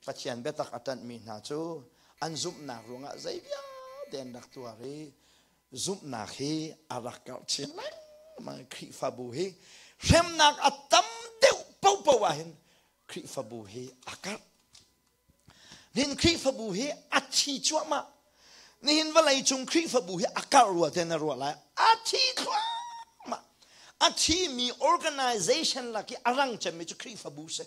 Pathian biatak a ṭanhmi hna cu an zumhnak ruangah zei vialte an rak tuar i zumhnak hi a rak karh chin lengmang. Khrihfabu hi hremnak a tam deuh paohpaoh ah hin Khrihfabu hi a karh. Nihin Khrihfabu hi a thi cuahmah. Nihin vawlei cung Khrihfabu hi a karh rua te na ruah lai. A thi thluahmah. A thimi organization lak i a rang cemmi cu Khrihfabu si.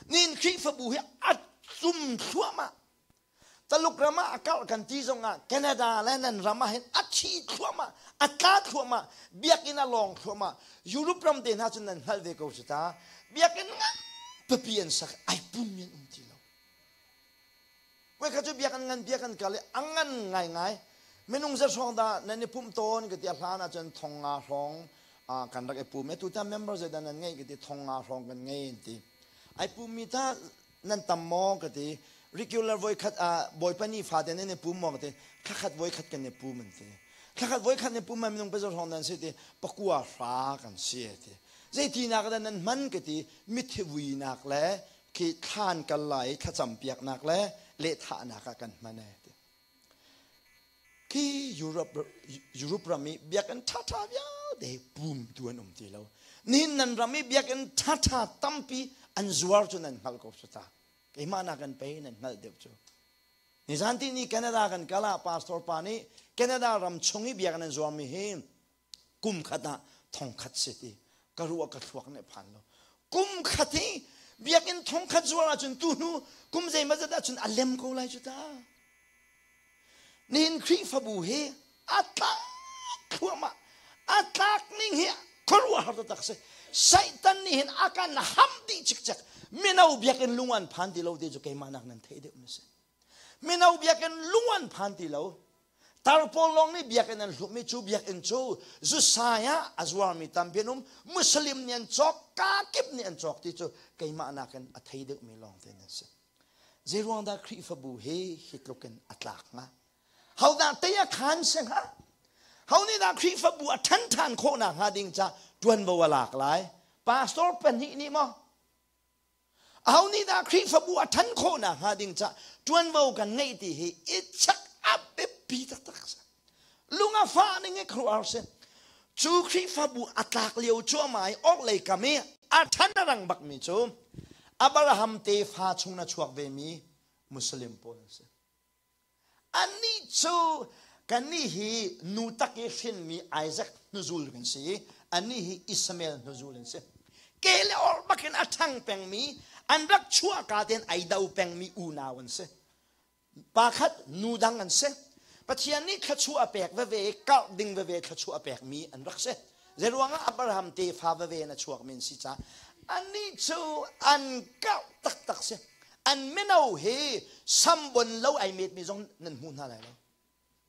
Nihin Khrihfabu hi a tlum thluahmah. Taluk ram ah a karh kan ti zongah Canada le nan ram ah hin a thi thluahmah, a tla thluahmah, biakinn a lawng thluahmah. Europe ram te hna cun nan hngalh ve ko cu ta. Biakinn ngan pipi an sak, ai pum in um ti lo. Voi khat cu biakinn ngan biakinn kal i a ngan ngaingai. Minung zat hrawng dah nan i pumh tawn ka ti a hlan ahcun thong nga hrawng kan rak i pum. Atu tan member zeidah nan ngeih ka ti thong nga hrawng kan ngei an ti. Ai pummi ta nan tam maw ka ti. Regular voi khat ah Bawipa ni fate nan i pum maw ka ti. Thlakhat voi khat kan i pum an ti. Thlakhat voi khat ni pum ma minung pezat hrawng nan si ti pakua hra kan si ti. Zeitinak dah nan hman ka ti mithi vuinak le khi thlan kal lai thlacam piaknak le lehthahnak ah kan hman e ti. Khi Europe Europe ram i biakinn ṭhaṭha vialte pum tu an um ti lo. Nihin nan ram i biakinn ṭhaṭha tampi an zuar cu nan hngalh ko su ta. Keimah nak an pei nan hngalh deuh cu. Nizan ti ni Canada kan kal ah pastor pa nih Canada ram chung i biakinn an zuarmi hi kum khat ah thong khat si ti ka ruah ka thluak nih phan lo. Kum khat hi biakinn thong khat zuar ahcun tu hnu kum zeimawzat ahcun a lem ko lai cu ta. Nihin Khrihfabu hi a tlak thluahmah. A tlak ning hi khuaruahhar taktak si. Satan nih hin a kan ham dih cikcek. Mino biakinn lung an phan ti lo ti cu keimah nak nan theih deuh mi si. Mino biakinn lung an phan ti lo. Tar pawl lawng nih biakinn an hlutmi cu biakinn cu zusai ah a zuarmi tampi an um. Muslim nih an cawk, kakip nih an cawk ti cu keimah nakin a thei deuhmi lawng te nan si. Zeiruang dah Khrihfabu hi hi tluk in a tlak hnga? Hodah tei a khaan si hnga? Ho nih dah Khrihfabu a ṭhan ṭhan khawhnak hnga ding ca ṭuanvo a lak lai? Pastor pahnih nih maw? Aho nih dah Khrihfabu a ṭhan khawhnak hnga ding ca ṭuanvo kan ngeih ti hi i chek a biapi taktak si. Lung a fah ning i khuaruahhar si. Cu Khrihfabu a tlak lio cuahmah i orhlei kam i a ṭhan a rang bakmi cu Abraham tefa chung na chuak vemi Muslim pawl an si. Annih cu kannih hi nu tak i hrinmi Isaac hnuzul kan si i annih hi Ishmael hnuzul an si. Ke le orh bakin a ṭhang pengmi, an rak chuahka tein ai do pengmi unau an si. Pa khat nu dang an si. Pathian nih thluachuah a pek veve i karh ding veve thluachuah a pekmi an rak si. Zeiruangah Abraham tefa veve in a chuakmi an si caah annih cu an karh taktak si. An mino hi sambon lo ai metmi zong nan hmu hna lai lo.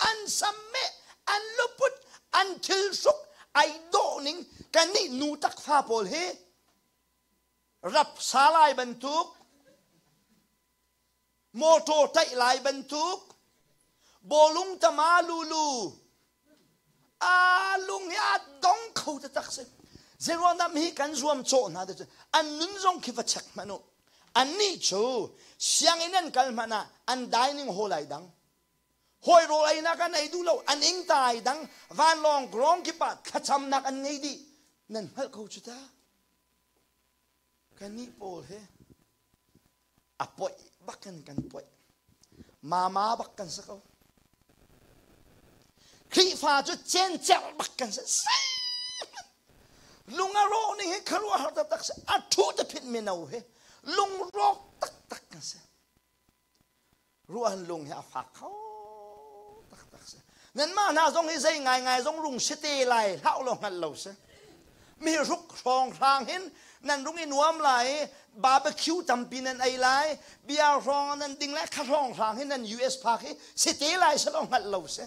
An sammeh, an luput, an thilhruk ai dawh ning kannih nu takfa pawl hi rap salai bantuk Motor taih lai bantuk bawlung tama lulu a lung hi a dong kho taktak si. Zeiruang hi kan zuam cawh hna te cu an nun zong khi va check hmanh u. Annih cu sianginn an kal hmanh ah an dining hall ai dang. Hawi rawl einak an ei duh lo, an ingta ai dang, vanlawng grong kip ah thlacamnak an ngei dih. Nan hngalh ko cu ta. Kannih pawl hi a poih bak in kan poih. Mama bak kan si ko. Khrihfa cu cencerh bak kan si. Lung a rawh ning hi khuaruahhar taktak si. A thu te phit mino hi lungrawk taktak kan si. Ruahan lung hi a fak kho taktak si. Nanmah hna zong hi zei ngaingai zong rung si te lai hlah law hngalh lo si. Mi hruk hrawng hrang hin nan rung i nuam lai, barbecue tampi nan ei lai, bia hrawng nan ding lai, kha hrawng hrang hin nan US phak hi si te lai si law hngalh lo si.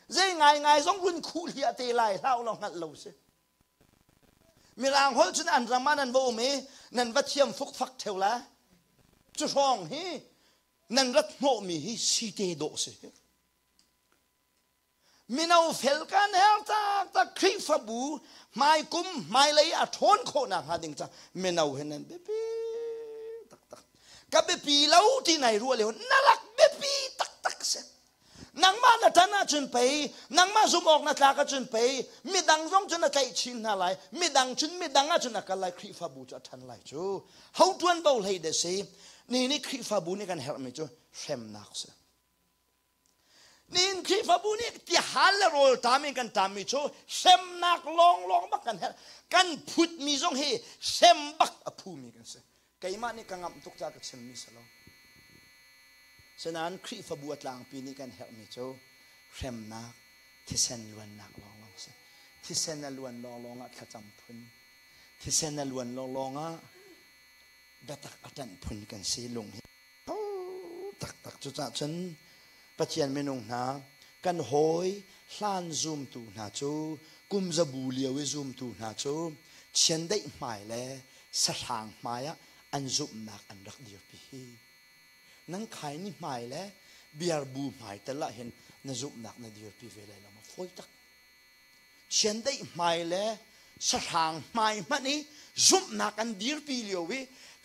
Zei ngaingai zong run khuh hliah te lai hlah law hngalh lo si. Mirang holh cun an ram ah nan va um i nan va thiam fukfak theo la. Cu hrawng hi nan rat hnawhmi hi site dawh si. Mino fel kan her taktak Khrihfabu hmaikum hmailei a ṭhawn khawhnak hnga ding ca mino he nan biapi taktak. Ka biapi lo ti nai ruah lio na rak biapi taktak si. Nangmah na ṭan ahcun pei, nangmah zumh awk na tlak ahcun pei, midang zong cun na tlaih chin hna lai, midang cun midang ahcun a kal lai, Khrihfabu cu a ṭhan lai cu. Ho ṭuanvo hlei de si. Ni nih Khrihfabu nih kan herhmi cu hremnak si. Nihin Khrihfabu nih tihal le rawl ṭam in kan ṭammi cu hremnak lawnglawng bak kan herh. Kan phutmi zong hi hrem bak a phumi kan si. Keimah nih ka ngamh tuk caah ka chimmi si lo. Sinain Khrihfabu a tlangpi nih kan herhmi cu hremnak, thisen luannak lawnglawng si. Thisen a luan lawnglawng ah thlacam phun, thisen a luan lawnglawng ah biatak a ṭanh phun kan si lung hi taktak. Cucaah cun Pathian minung hna kan hawi hlan zumtu hna cu kum zabu lio i zumtu hna cu chiandeih hmai le sahrang hmai ah an zumhnak an rak dirpi hi. Nang khaini hmai le biarbu hmai tel ah hin na zumhnak na dirpi ve lai lo ma fawi tak. Chiandeih hmai le sahrang hmai hmanh i zumhnak an dirpi lio i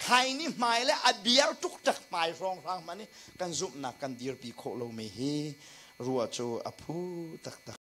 khaini hmai le a biar tuktak hmai hrawnghrang hmanh i kan zumhnak kan dirpi khawh lomi hi ruah cu a phu taktak.